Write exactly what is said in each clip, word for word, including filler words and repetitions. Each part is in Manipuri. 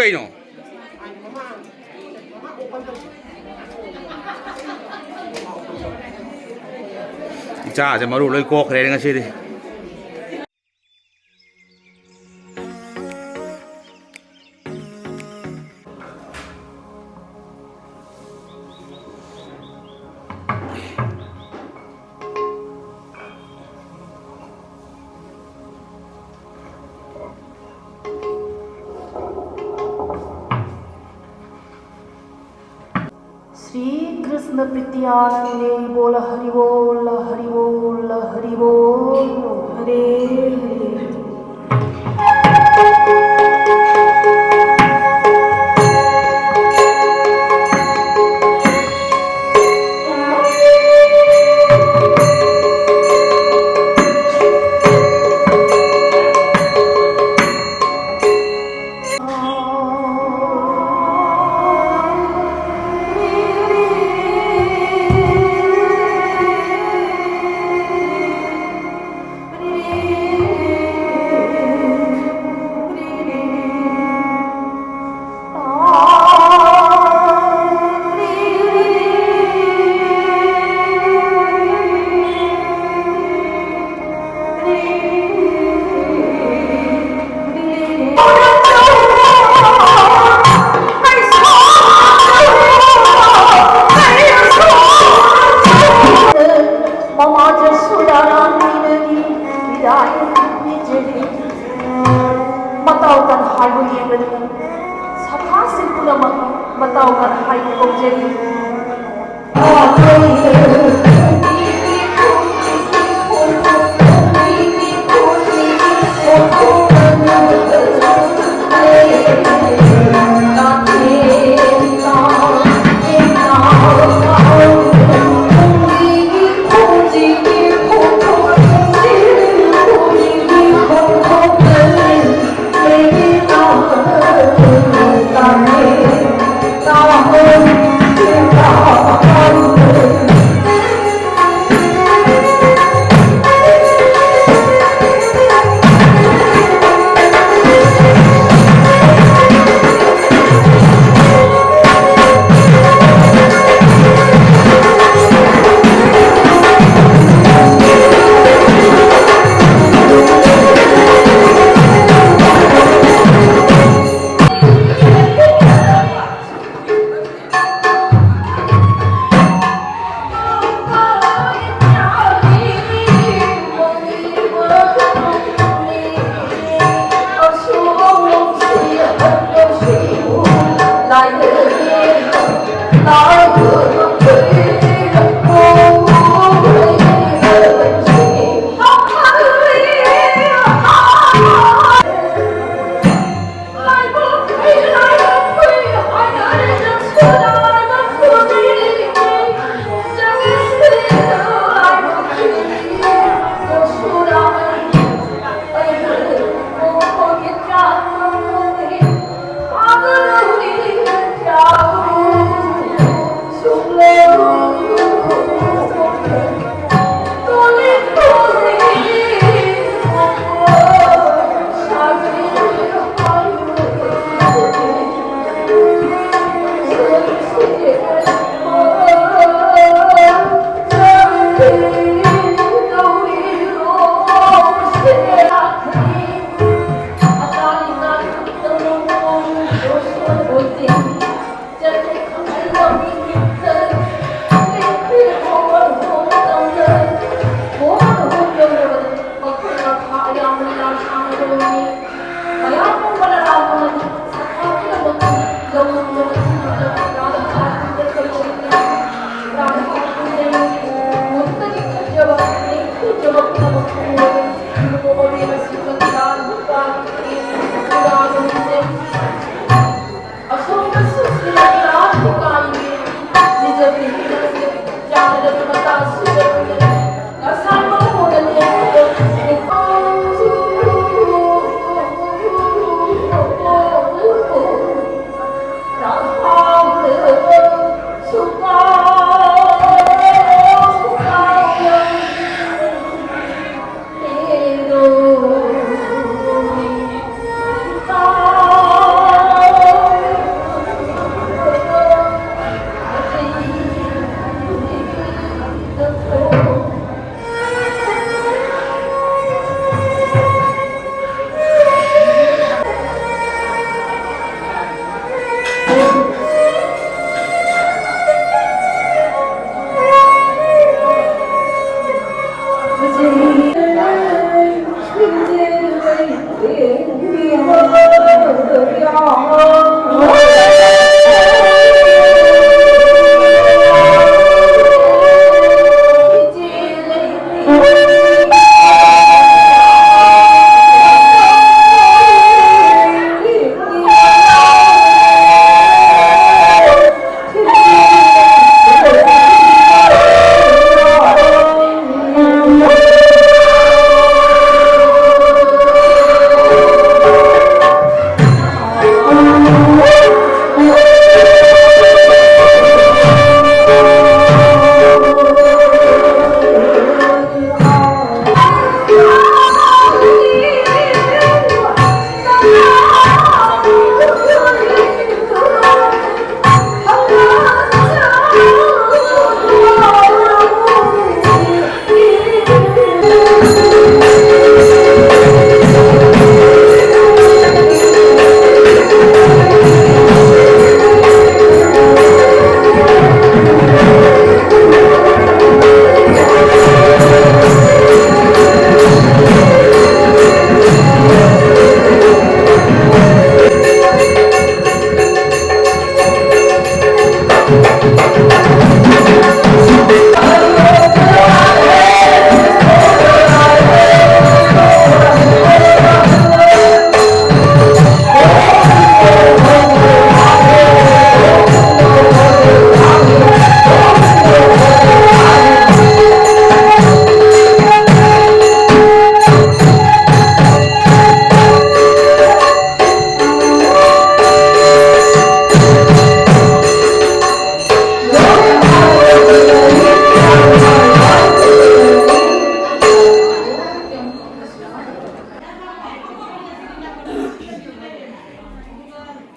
ꯀꯩꯅꯣ? ꯏꯆꯥꯁꯦ ꯃꯔꯨ ꯂꯣꯏ ꯀꯣꯛꯈ꯭ꯔꯦꯅꯦ ꯉꯁꯤꯗꯤ꯫ श्री कृष्ण प्रीति आनंदे बोल हरि बोल हरि बोल हरि बोल। हरे हरे। ꯃꯃꯥ ꯖꯁꯣꯗꯥꯅ ꯅꯤꯅꯗꯤ ꯏꯔꯥꯏ ꯄꯤꯖꯔꯤ꯫ ꯃꯇꯥꯎ ꯀꯟ ꯍꯥꯏꯕꯨ ꯌꯦꯡꯕꯗꯤ ꯁꯈꯥꯁꯤꯡ ꯄꯨꯝꯅꯃꯛ ꯃꯇꯥꯎ ꯀꯟ ꯍꯥꯏꯕꯨ ꯀꯧꯖꯔꯤ꯫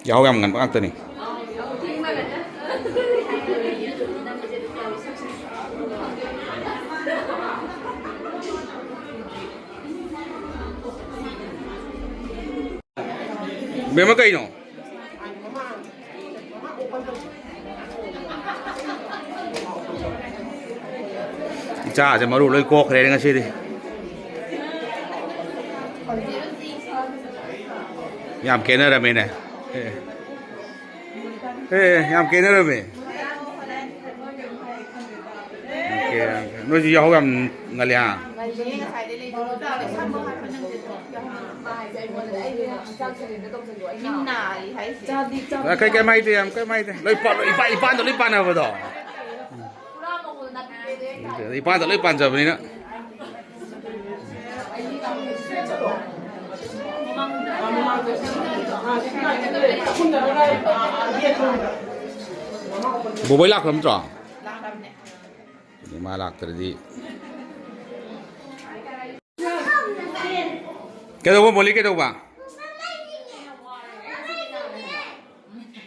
ꯌꯥꯍꯧ ꯌꯥꯝ ꯉꯟꯕ ꯉꯥꯛꯇꯅꯤ꯫ ꯕꯦꯝꯃ, ꯀꯩꯅꯣ? ꯏꯆꯥꯁꯦ ꯃꯔꯨ ꯂꯣꯏ ꯀꯣꯛꯈ꯭ꯔꯦꯅꯦ ꯉꯁꯤꯗꯤ꯫ ꯌꯥꯝ ꯈꯦꯠꯅꯔꯝꯃꯦꯅꯦ꯫ ꯑꯦ꯫ ꯑꯦ, ꯌꯥꯝ ꯈꯦꯠꯅꯔꯝꯃꯦ꯫ ꯑꯣꯀꯦ, ꯌꯥꯝ ꯈꯦꯠꯅ-, ꯅꯣꯏꯁꯨ ꯌꯥꯍꯧ ꯌꯥꯝ ꯉꯜꯂꯤ, ꯍꯥ? ꯃꯤ ꯅꯥꯔꯤ ꯍꯥꯏꯁꯦ꯫ ꯑ, ꯀꯩ, ꯀꯩꯝ ꯍꯥꯏꯗꯦ, ꯌꯥꯝ ꯀꯩꯝ ꯍꯥꯏꯗꯦ꯫ ꯂꯣꯏ ꯄꯥ-, ꯂꯣꯏ ꯏꯄꯥ-, ꯏꯄꯥꯟꯗ ꯂꯣꯏ ꯄꯥꯟꯅꯕꯗꯣ꯫ ꯏꯄꯥꯟꯗ ꯂꯣꯏ ꯄꯥꯟꯖꯕꯅꯤꯅ꯫ ꯕꯣꯕꯣꯏ ꯂꯥꯛꯈ꯭ꯔꯕ ꯅꯠꯇ꯭ꯔꯣ? ꯂꯥꯛꯈ꯭ꯔꯕꯅꯦ꯫ ꯑꯗꯨꯗꯤ ꯃꯥ ꯂꯥꯛꯇ꯭ꯔꯗꯤ꯫ ꯀꯩꯗꯧꯕ, ꯃꯣꯂꯤ, ꯀꯩꯗꯧꯕ?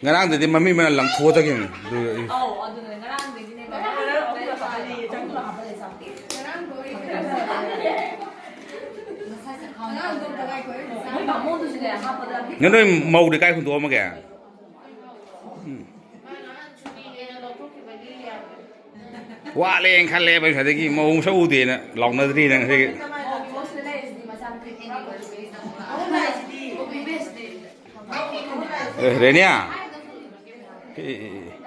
ꯉꯔꯥꯡꯗꯗꯤ ꯃꯃꯤ ꯃꯅꯥ ꯂꯪꯊꯣꯛꯑ ꯆꯠꯈꯤꯕꯅꯤ꯫ ꯑꯗꯨ ꯑꯩ ꯑꯧ, ꯑꯗꯨꯅꯦ, ꯉꯔꯥꯡꯗꯒꯤꯅꯦꯕ꯫ ꯃꯣꯏ ꯕꯥꯃꯣꯟꯗꯨꯁꯨꯅꯦ, ꯍꯥꯞꯄꯗ ꯅꯪ ꯅꯣꯏ ꯃꯧꯗꯤ ꯀꯥꯏ ꯍꯨꯟꯗꯣꯛꯑꯝꯃꯒꯦ? ꯎꯝ꯫ ꯋꯥꯠꯂꯦꯅ ꯈꯜꯂꯦꯕ, ꯉꯁꯥꯏꯗꯒꯤ ꯃꯧ ꯃꯁꯛ ꯎꯗꯦꯅ ꯂꯥꯎꯅꯗ꯭ꯔꯤꯅ ꯉꯁꯤꯒꯤ꯫ ꯑꯦ, ꯔꯦꯅꯤꯌꯥ꯫ ꯑꯦ, ꯑꯦ, ꯑꯦ꯫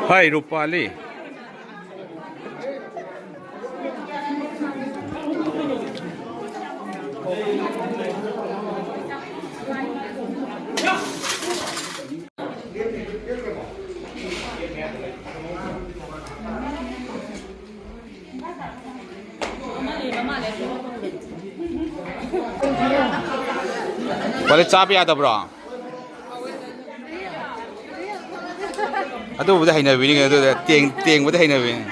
ꯍꯥꯏ, ꯔꯨꯄꯥꯂꯤ꯫ ꯋꯥꯔꯤ ꯆꯥꯕ ꯌꯥꯗꯕ꯭ꯔꯣ? ꯑꯗꯨꯕꯨꯗꯤ ꯍꯩꯅꯕꯤꯅꯤ ꯀꯩꯅꯣ, ꯑꯗꯨꯗ ꯇꯦꯡ-, ꯇꯦꯡꯕꯗꯤ ꯍꯩꯅꯕꯤꯅꯤ꯫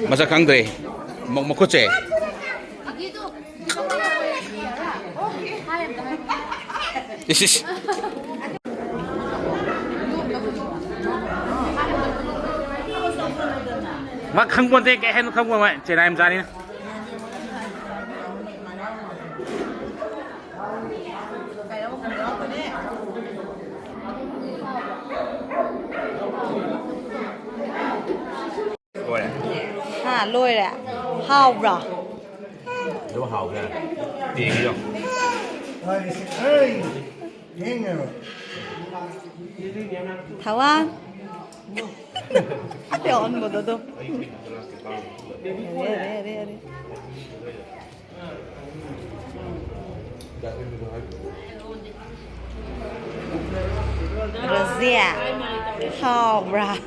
ꯃꯁꯛ ꯈꯪꯗ꯭ꯔꯦ꯫ ꯃ-, ꯃꯈꯨꯠꯁꯦ꯫ ꯏꯁ, ꯏꯁ꯫ ꯃꯥ ꯈꯪꯄꯣꯟꯇꯦ, ꯀꯩ ꯍꯥꯏꯅꯣ ꯈꯪꯄꯣꯟ, ꯃꯥ ꯆꯦꯟꯅꯥꯏ ꯃꯆꯥꯅꯤꯅ꯫ ꯂꯣꯏꯔꯦ꯫ ꯍꯥ, ꯂꯣꯏꯔꯦ꯫ ꯍꯥꯎꯕ꯭ꯔꯣ? ꯑꯗꯨꯝ ꯍꯥꯎꯕ ꯌꯥꯔꯦ꯫ ꯇꯦꯡꯉꯤꯗꯣ꯫ ꯊꯋꯥꯟ꯫ ꯑꯩ ꯑꯣꯟꯕꯗꯣ ꯑꯗꯨꯝ꯫ ꯌꯥꯔꯦ, ꯌꯥꯔꯦ, ꯌꯥꯔꯦ, ꯌꯥꯔꯦ꯫ ꯔꯣꯖꯤꯌꯥ, ꯍꯥꯎꯕ꯭ꯔꯥ?